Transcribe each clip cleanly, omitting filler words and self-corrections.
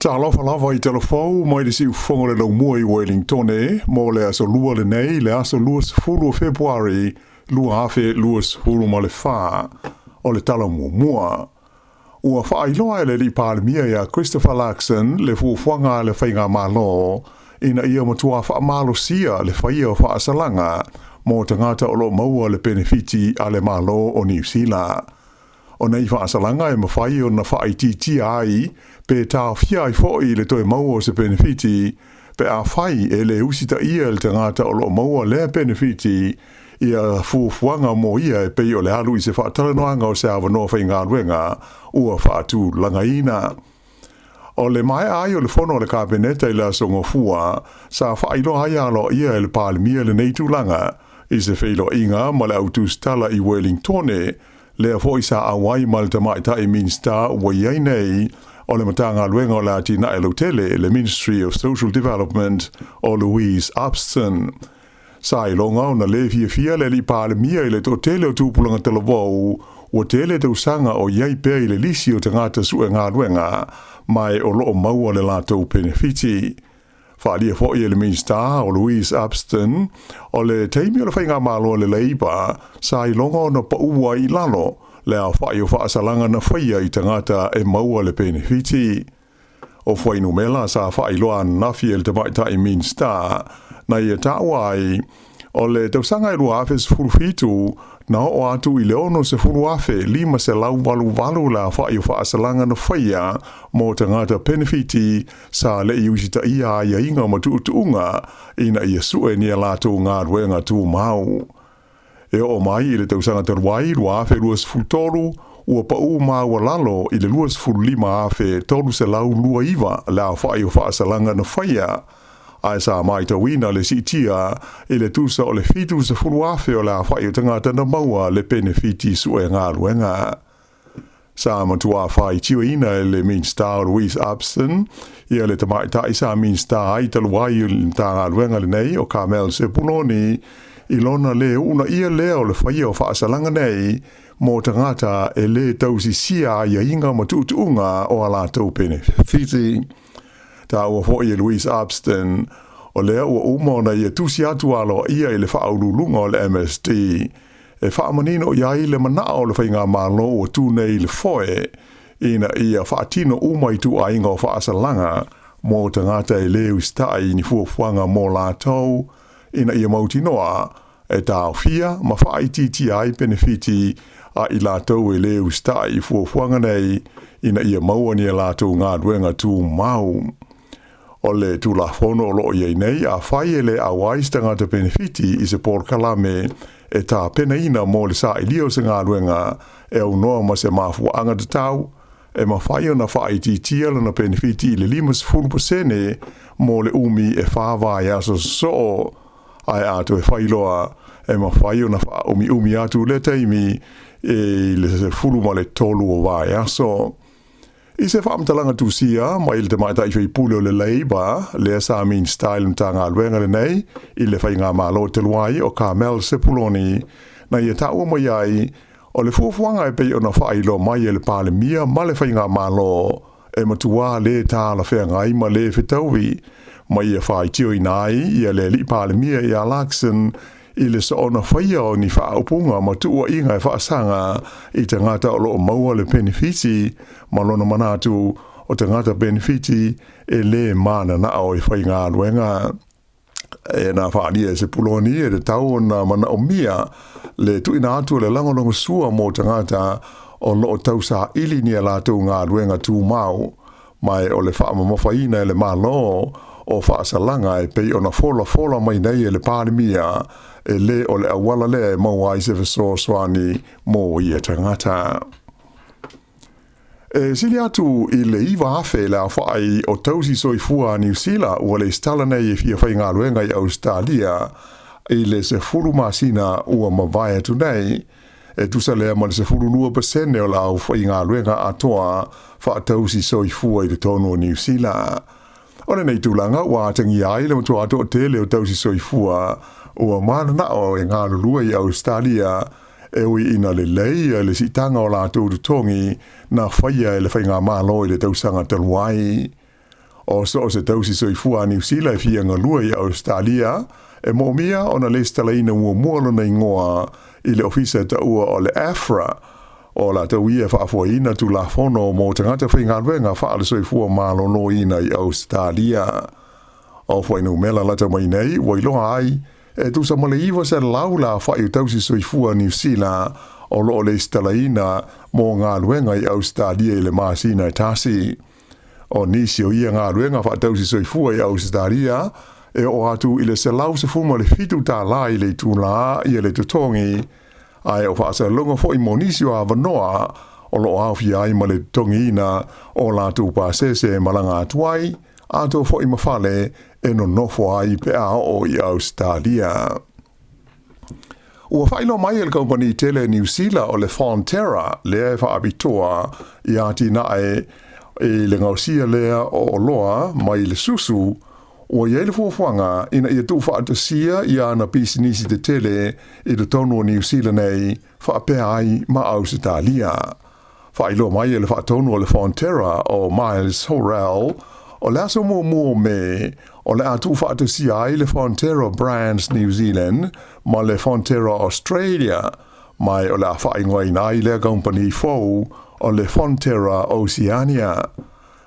Talofa lava i talafou mai le siufofoga o le laumua i Uelintone mo le aso Lua lenei, le aso 20 o Fepuari 2024. O le tala muamua. Ua faailoa e le alii Palemia ia Christopher Luxon le fuafuaga a le Faigamalo ina ia matua faamalosia le faia o faasalaga mo tagata o lo o maua le penefiti a le Malo o Niu Sila. O nei faasalaga e mafai ona faaitiitia ai pe taofia ai foi le toe maua o se penefiti pe afai e le usitaia e le tagata o lo o maua lea penefiti ia fuafuaga mo ia e pei o le alu i se faatalanoaga o se avanoa faigaluega ua faatulagaina. O le maea ai o le fono a le Kapeneta i le aso Gafua, sa faailoa ai aloaia e le Palemia lenei tulaga i se feiloaiga ma le au tusitala i Wellingtone, lea foi sa auai ma le tamaitai Minisita ua i ai nei o le Matagaluega o le Atinae Lautele, le Ministry of Social Development, o Louise Upston. Sa iloga ona le fiafia le alii Palemia i le toatele o tupulaga talavou ua tele tausaga o i ai pea i le lisi o tagata sue galuega ma e o lo o maua le latou penefiti. Faaalia foi e le Minisita o Louise Upston, o le taimi o le faigamalo a le Labour, sa iloga ona pau ai i lalo le aofai o faasalaga na faia i tagata e maua le penefiti. O fuainumera sa faailoa ananafi e le tamaitai Minisita na ia taua ai, o le tausaga e 2017, na oo atu i le 60,588 le aofai o faasalaga na faia mo tagata penefiti sa le i usitaia aiaiga ma tuutuuga ina ia sue ni a latou galuega tumau. E oo mai i le tausaga talu ai 2023, ua pau maualalo i le 25,329 le aofai o faasalaga na faia, ae sa matauina le siitia i le tusa o le 70,000 o le aofai o tagata na maua le penefiti sue galuega. Sa matua faitioina e le Minisita o Louise Upston ia le tamaitai sa Minisita ai talu ai i le Matagaluega lenei o Carmel Sepuloni i lona le uunaia lea o le faia o faasalaga nei mo tagata e le tausisia aiaiga ma tuutuuga o a latou penefiti. Taua foi e Louise Upston, o lea ua uma ona ia tusi atu aloaia i le faauluuluga o le MSD e faamanino i ai le manao o le Faigamalo ua tu nei i le foe ina ia faatino uma ituaiga o faasalaga mo tagata e le usitai i ni fuafuaga mo latou ina ia mautinoa e taofia ma faaitiitia ai penefiti a i latou e le usitai i fuafuaga nei ina ia maua ni a latou galuega tumau. O le Tulafono o lo o i ai nei, afai e le auai se tagata penefiti i se polokalame e tapenaina mo le sailia o se galuega e aunoa ma se mafuaaga tatau, e mafai ona faaitiitia lona penefiti i le 50% mo le umi e fa vaiaso sosoo, ae a toe fai loa, e mafai ona faaumiumi atu lea taimi i le 13 o vaiaso. I se faamatalaga tusia mai le tamaitai faipule o le Labour, lea sa Minisita i le Matagaluega lenei i le Faigamalo talu ai o Carmel Sepuloni, na ia taua mai ai, o le fuafuaga e pei ona faailoa mai e le Palemia ma le Faigamalo, e matua le talafeagai ma le fetaui, ma ia faitioina ai ia le alii Palemia ia Luxon i le soona faia o ni faaupuga ma tuuaiga e faasaga i tagata o lo o maua le penefiti ma lona manatu o tagata penefiti e le mananao e faigaluega. E na faaalia e Sepuloni e tatau ona manaomia le tuuina atu o le lagolagosua mo tagata o lo o tausaili ni a latou galuega tumau, ma e o le faamamafaina e le Malo o faasalaga e pei ona folafola mai nei e le Palemia, e le o le auala lea e maua ai se fesoasoani mo ia tagata. E sili atu i le 9,000 le aofai o tausi soifua a Niu Sila ua lesitala nei e fia faigaluega i Ausetalia i le 10 masina ua mavae atu nei, e tusa lea ma le 12% o le aufaigaluega atoa faatausi soifua i totonu o Niu Sila. O lenei tulaga ua atagia ai le matua toatele o tausi soifua ua mananao e galulue i Ausetalia, e ui ina lelei le siitaga o latou totogi na faia e le Faigamalo i le tausaga talu ai. O so o se tausi soifua a Niu Sila e fia galue i Ausetalia, e moomia ona lesitalaina muamua lona igoa i le ofisa e taua o le AHPRA, o latou ia e faafoeina Tulafono mo tagata faigaluega faale-soifua maloloina i Ausetalia. O fuainumera lata mai nei ua iloa ai e tusa ma le 900 le aofai o tausi soifua Niu Sila o lo o lesitalaina mo galuega i Ausetalia i le masina e tasi. O nisi o ia galuega faatausi soifua i Ausetalia e oo atu i le $117 i le itulā ia le totogi, ae o faasalalauga foi mo nisi o avanoa o lo o aofia ai ma le totogiina o latou pasese e malaga atu ai, atoa foi ma fale e nonofo ai pe a oo i Ausetalia. Ua faailoa mai e le kamupani tele Niu Sila o le Fonterra lea e faapitoa i atinae i le gaosia lea o oloa mai le susu, ua i ai le fuafuaga ina ia tuufaatasia ia ana pisinisi tetele i totonu o Niu Sila nei faapea ai ma Ausetalia. Faailoa mai e le faatonu o le Fonterra o Miles Hurrell, o le aso muamua o Me, o le a tuufaatasia ai le Fonterra Brands New Zealand ma le Fonterra Australia, ma o le a faaigoaina ai lea kamupani fou o le Fonterra Oceania.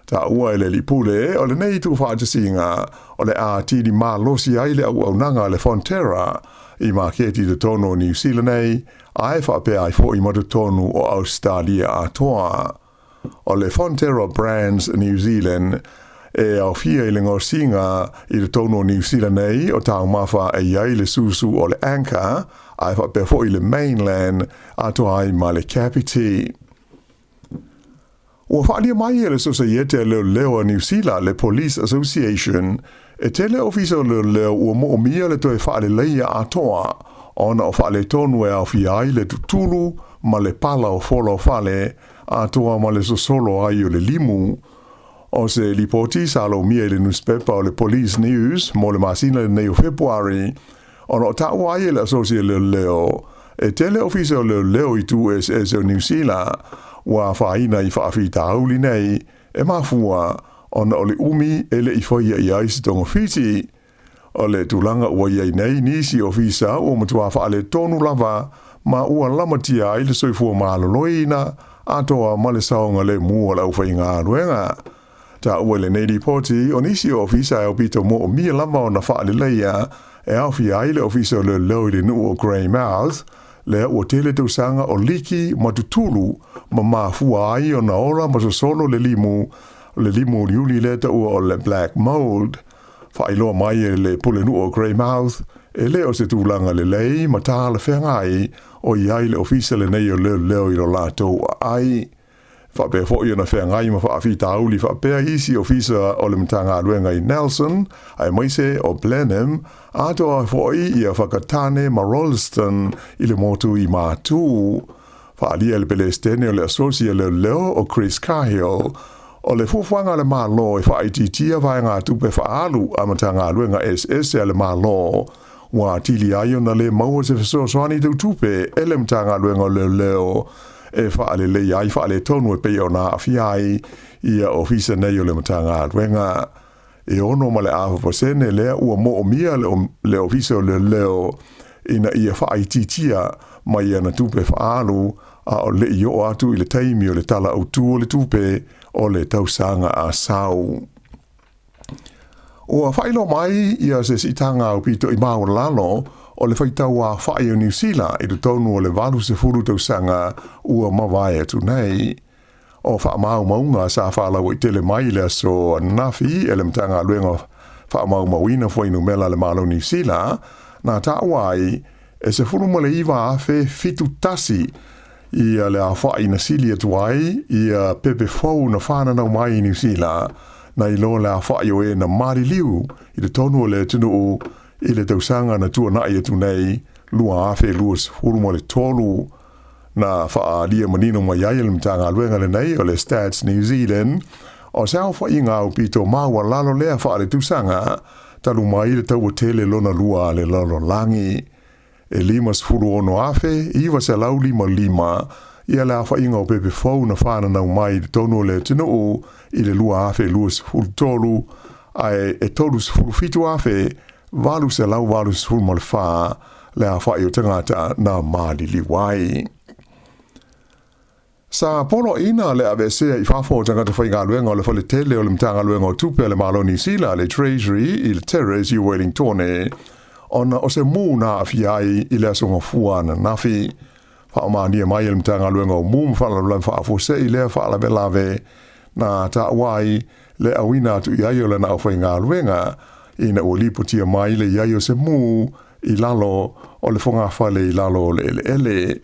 Taua e le alii pule o lenei tuufaatasiga o le a atili malosi ai le auaunaga a le Fonterra i maketi i totonu o Niu Sila nei, ae faapea ai foi ma totonu o Ausetalia atoa. O le Fonterra Brands New Zealand e aofia i le gaosiga i totonu o Niu Sila nei o taumafa e i ai le susu o le Anchor, ae faapea foi le Mainland atoa ai ma le Kapiti. Ua faaalia mai e le Sosaiete a Leoleo a Niu Sila, le Police Association, e tele ofisa o leoleo ua moomia le toe faaleleia atoa ona o faaletonu e aofia ai le tutulu ma le pala o fola o fale atoa ma le sosolo ai o le limu. O se lipoti sa lomia i le nusipepa o le Police News mo le masina lenei o Fepuari, ona o taua ai e le Asosi a Leoleo e tele ofisa o leoleo i tu eseese o Niu Sila ua afaina i faafitauli nei e mafua ona o le umi e le i faia i ai se togafiti. O le tulaga ua i ai nei nisi ofisa ua matua faaletonu lava ma ua lamatia ai le soifua maloloina atoa ma le saogalemu o le aufaigaluega. Taua i lenei lipoti o nisi o ofisa e aupito moomia lava ona faaleleia e aofia ai le ofisa o leoleo i le nuu o Greymouth, lea ua tele tausaga o liki ma tutulu ma mafua ai ona ola ma sosolo le limu, le limu uliuli lea taua o le black mold. Faailoa mai e le pulenuu o Greymouth e le o se tulaga lelei ma talafeagai o i ai le ofisa lenei o leoleo i lo latou aai. Faapea foi ona feagai ma faafitauli faapea isi ofisa o le Matagaluega i Nelson, aemaise o Blenheim, atoa foi ia Whakatane ma Rolleston i le motu i Matū. Faaalia e le Pelesitene o le Asosi a Leoleo o Chris Cahill, o le fuafuaga a le Malo e faaitiitia vaegatupe faaalu a Matagaluega eseese a le Malo, ua atili ai ona le maua se fesoasoani tau tupe e le Matagaluega o Leoleo e faaleleia ai faaletonu e pei ona aafia ai ia ofisa nei o le Matagaluega. E 6.5% lea ua moomia le ofisa o leoleo ina ia faaitiitia mai ana tupe faaalu a o le i oo atu i le taimi o le Tala Autū o le Tupe o le tausaga a sau. Ua faailoa mai ia se siitaga aupito i maualalo o le faitau aofai o Niu Sila i totonu o le 80 tausaga ua mavae atu nei. O faamaumauga sa faalauaitele mai i le aso ananafi e le Matagaluega Faamaumauina Fuainumera a le Malo o Niu Sila, na taua ai e 19,071 ia le aofai na sili atu ai ia pepe fou na fananau mai i Niu Sila nai lo le aofai o e na maliliu i totonu o le atunuu i le tausaga na tuanai atu nei 2023. Na faaalia manino mai ai e le Matagaluega lenei o le Stats New Zealand o se aofaiga aupito maualalo lea faaletausaga talu mai le Taua Tele Lona Lua a le Lalolagi. E 56,955 Ia le aofa'iga o pepe fou na fananau mai i totonu o le atunuu i le 2023, ae e 37,884 le aofa'i o tagata na maliliu ai. Sa poloaiina le aveesea i fafo o tagata faigaluega o le Faletele o le Matagaluega o Tupe a le Malo o Niu Sila, le Treasury, i le Terrace i Wellingtone, ona o se mu na aafia ai i le Aso Gafua ananafi. Faamaonia mai e le Matagaluega o Mu ma Faalavelave Faafuasei lea faalavelave na taua ai le auina atu i ai o lana aufaigaluega, ina ua lipotia mai le i ai o se mu i lalo o le fogafale i lalo o le eleele.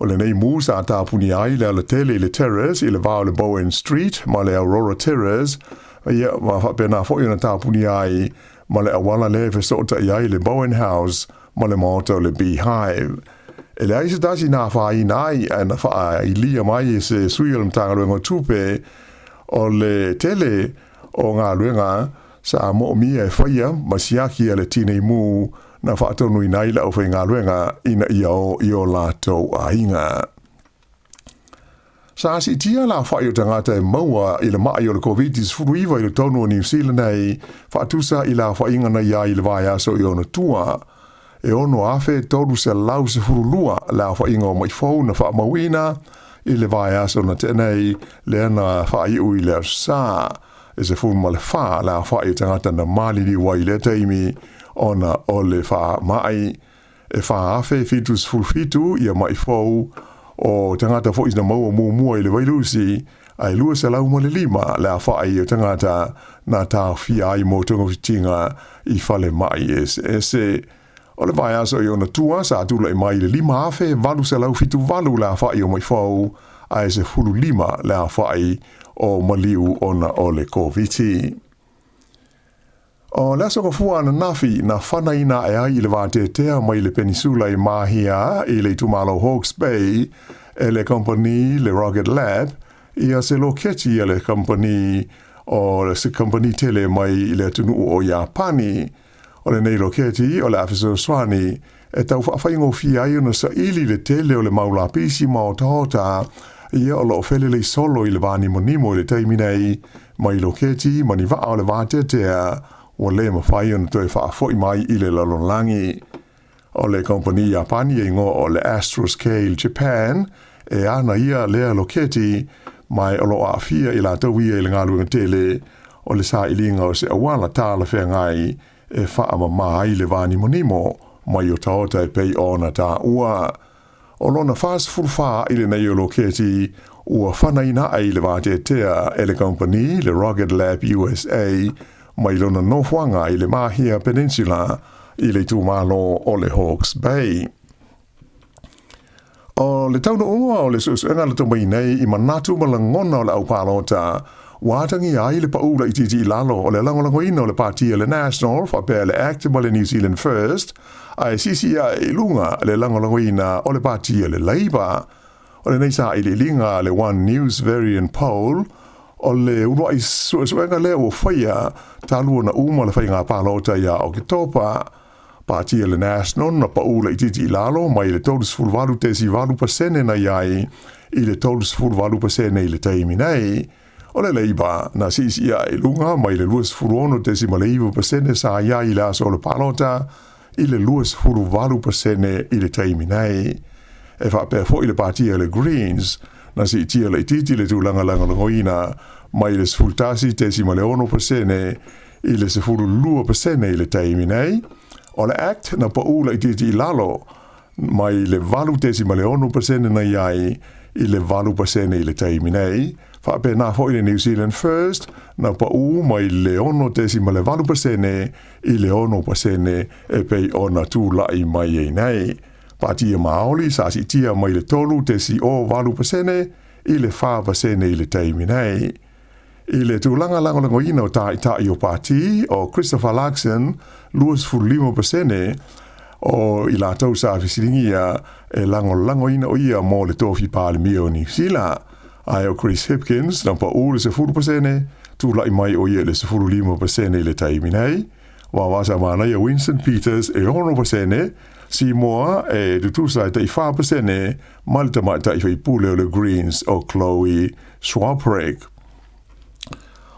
O lenei mu sa tapunia ai le alatele i le Terrace i le va o le Bowen Street ma le Aurora Terrace, ia ma faapena foi ona tapunia ai ma le auala lea e fesootai ai le Bowen House ma le maota o le Beehive. E leai se tasi na afaina ai, ae na faailia mai e se sui o le Matagaluega o Tupe o le tele o galuega sa moomia e faia ma siaki a le tinei mu na faatonuina ai le aufaigaluega ina ia o i o latou aiga. Sa siitia le aofa'i o tagata e maua i le ma'i o le Koviti-19 i totonu o Niu Sila nei, faatusa i le aofa'iga na i ai i le vaiaso i ona tua. E 6,312 le aofa'iga o ma'i fou na faamauina i le vaiaso na tea nei, lea na faai'u i le Aso Sa. E 14 le aofa'i o tagata na maliliu ai i lea taimi ona o le faama'i. E 4,077 ia ma'i fou o tagata foi na maua muamua i le vailusi, ae 205 le aofa'i o tagata na taofia ai mo togafitiga i falema'i eseese. O le vaiaso i ona tua sa tula'i mai i le 5,878 le aofa'i o ma'i fou, ae 15 le aofa'i o maliu ona o le Koviti. O le Aso Gafua ananafi na fanaina ae ai i le vateatea mai le penisula i Mahia i le itumalo Hawke's Bay e le kamupani le Rocket Lab ia se loketi a le kamupani o se kamupani tele mai i le atunuu o Iapani. O lenei loketi o le a fesoasoani e tau faafaigofie ai ona saili le tele o le mau lapisi ma otaota ia o loo felelei solo i le vanimonimo i le taimi nei mai loketi ma ni vaa o le vateatea ua le mafai ona toe faafo'i mai i le lalolagi. O le kamupani Iapani e igoa o le Astroscale Japan e ana ia lea loketi, ma o loo aafia i latou ia i le galuega tele o le sailiga o se auala talafeagai e faamamā ai le vanimonimo mai otaota e pei ona taua. O lona 44 i lenei o loketi ua fanaina ae i le vateatea e le kamupani le Rocket Lab USA mai lona nofoaga i le Mahia Peninsula i le itumalo o le Hawke's Bay. O le taunuuga o le suesuega na mai nei i manatu ma lagona o le aupalota ua atagia ai le paʻu laitiiti i lalo o le lagolagoina o le pati le National faapea le ACT ma le New Zealand First, ae siisii ae i luga le lagolagoina o le pati le Labour. O lenei sailiiliga le One News Verian Poll o le ulua'i suesuega lea ua faia talu ona uma le faiga palota ia Oketopa. Pati le National na paʻu laitiiti i lalo mai le 38.8% na i ai i le 38% i le taimi nei. O le Labour na siisii ae i luga mai le 26.9% sa i ai i le aso o le palota i le 28% i le taimi nei. E faapea foi le pati le Greens na siitia laitiiti le tulaga lagolagoina mai le 11.6% i le 12% i le taimi nei. O le ACT na paʻu laitiiti i lalo mai le 8.6% na i ai i le 8% i le taimi nei. Faapena foi le New Zealand First na paʻu mai le 6.8% i le 6% e pei ona tula'i mai ai nei. Patia Maoli sa siitia mai le 3.08% i le 4% i le taimi nei. I le tulaga lagolagoina o ta'ita'i o pati, o Christopher Luxon 25% o i latou sa fesiligia e lagolagoina o ia mo le tofi Palemia o Niu Sila. Ae o Chris Hipkins na paʻu le 10%, tula'i mai o ia i le 15% i le taimi nei. Vavasa manaia Winston Peters e 6%. Seymour e tutusa e tai 4% ma le tamaitai faipule o le Greens o Chloe Swarbrick.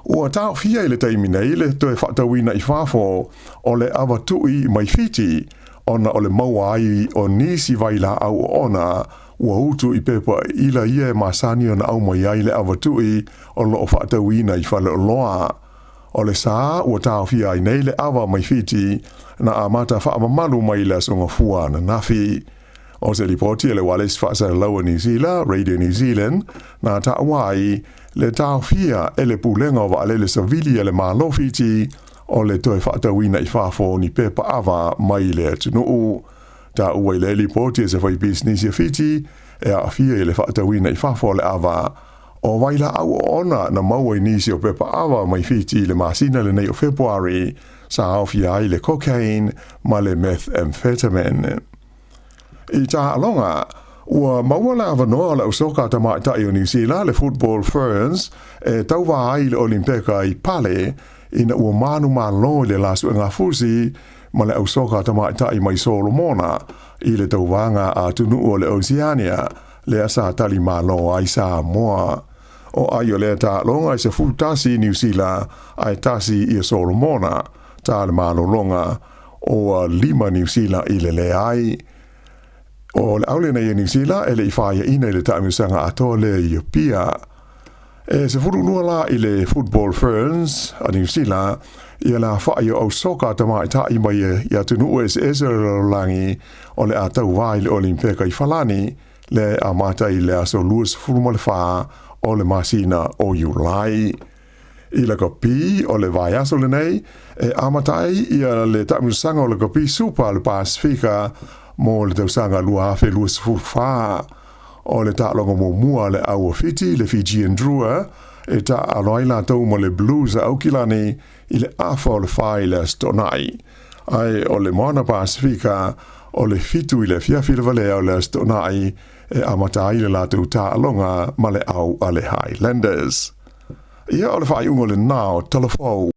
Ua taofia i le taimi nei le toe faatauina i fafo o le ava tui mai Fiti ona o le maua ai o nisi vailaau oona ua utu i pepa ila ia e masani ona aumai ai le ava tui o lo o faatauina i faleoloa. O le sa ua taofia ai nei le ava mai Fiti na amata faamamalu mai le Aso Gafua ananafi. O se lipoti a le ualesi faasalalau a Niu Sila, Radio New Zealand, na taua ai le taofia e le Pulega o Vaalele Savili a le Malo o Fiti o le toe faatauina i fafo o ni pepa ava mai le atunuu. Taua i lea lipoti e se faipisinisi a Fiti e aafia i le faatauina i fafo o le ava o vailaau oona na maua i nisi o pepa ava mai Fiti i le masina lenei o Fepuari, sa aofia ai le cocaine ma le methamphetamine. I taaloga, ua maua le avanoa o le ausoka tamaitai o Niu Sila, le Football Ferns, e tauva ai i le Olimpeka i Pale ina ua manumalo i le la suega fusi ma le ausoka tamaitai mai Solomona i le tauvaga a atunuu o le Oceania lea sa tali malo ai Samoa. O ai o lea taaloga e 11 Niu Sila ae 1 ia Solomona, ta le malologa ua 5 Niu Sila i le leai. O le aule nei e Niu Sila e le i faiaina i le taamilosaga atoa lea i Apia. E 12 la i le Football Ferns a Niu Sila ia le afa'i o ausoka tamaitai mai i atunuu eseese o le lalolagi o le a tauva i le Olimpeka i Falani le amata i le aso 24 o le masina o Iulai. I lakapi o le vaiaso lenei e amata ai ia le taamilosaga o lakapi Supa a le Pasefika mo le tausaga 2024. O le taaloga muamua a le au a Fiti, le Fijian Drua, e taaalo ai latou ma le Blues a Aukilani i le afa o le 4 i le Aso Toonai. Ae o le Moana Pasefika o le 7 i le afiafi lava lea o le Aso Toonai e amata ai le latou taaloga ma le au a le Highlanders. Ia o le faaiuga lenā o Talafou.